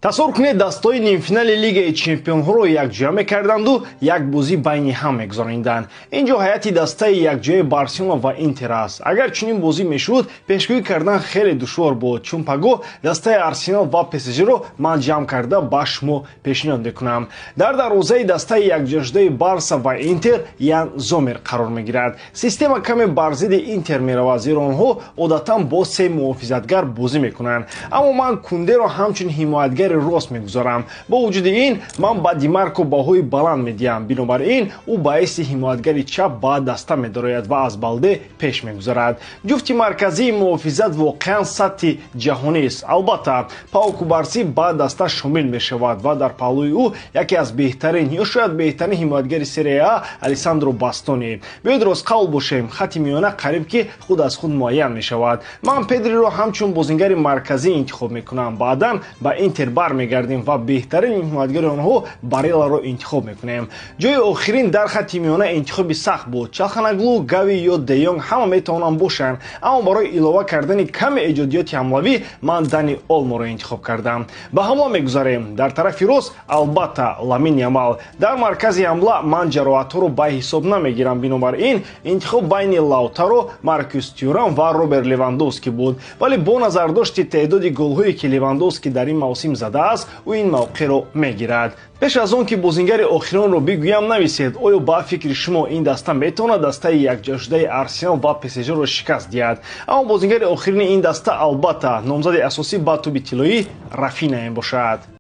Тасаввур кунед, дастаҳои нимфинали Лигаи чемпионҳоро якҷоя мекарданду як бозӣ байни ҳам мегузарониданд. Ин ҷо ҳайати дастаи якҷояи Барселона ва Интер аст. Агар чунин бозӣ мешуд, пешгӯӣ кардан хеле душвор буд, чун пагоҳ дастаи Арсенал ва ПСЖро ман ҷамъ карда ба шумо пешниҳод мекунам. Дар дарвозаи дастаи якҷояшудаи Барса ва Интер Ян Зомер қарор мегирад. Система каме бар зидди Интер меравад, зеро онҳо одатан бо се муҳофизатгар бозӣ мекунанд, аммо ман Кундеро ҳамчун ҳимоятгари рост мегузорам. Бо вуҷуди ин, ман ба Димарко баҳои баланд медиҳам, бинобар ин ӯ ба ҳайси ҳимоятгари чап ба даста медарояд ва аз Балде пеш мегузарад. Ҷуфти марказии муҳофизат воқеан сатҳи ҷаҳонист. Албатта, Пау Кубарси ба даста шомил мешавад ва дар паҳлӯи ӯ яке аз беҳтарин ё шояд беҳтарин ҳимоятгари Серия А, Алессандро Бастони. Биёед ростқавл бошем, хатти миёна қариб ки худ аз худ муайян мешавад. Ман Педриро ҳамчун бозингари марказӣ интихоб мекунам. Баъдан ба Интер бармегардем ва беҳтарин ҳимоятгари онҳо Бареларо интихоб мекунем. Ҷои охирин дар хатти миёна интихоби сахт буд. Чалханаглу, Гави ё Деёнг ҳама метавонанд бошанд, аммо барои илова кардани каме эҷодиёти ҳамлавӣ ман Дани Олморо интихоб кардам. Ба ҳамла мегузарем. Дар тарафи рост, албатта, Ламин Ямал. Дар маркази ҳамла ман ҷароҳатҳоро ба ҳисоб намегирам, бинобар ин интихоб байни Лаутаро, Маркус Тюрам ва Роберт Левандовски буд, вале бо назардошти теъдоди голҳое, ки Левандовски дар ин мавсим задааст, ӯ ин мавқеъро мегирад. Пеш аз он ки бозингари охиронро бигӯям, нависед, оё ба фикри шумо ин даста метавонад дастаи якҷояшудаи Арсенал ва ПСЖро шикаст диҳад? Аммо бозингари охирини ин даста, албатта, номзади асосӣ ба тӯби тиллоӣ Рафина мебошад.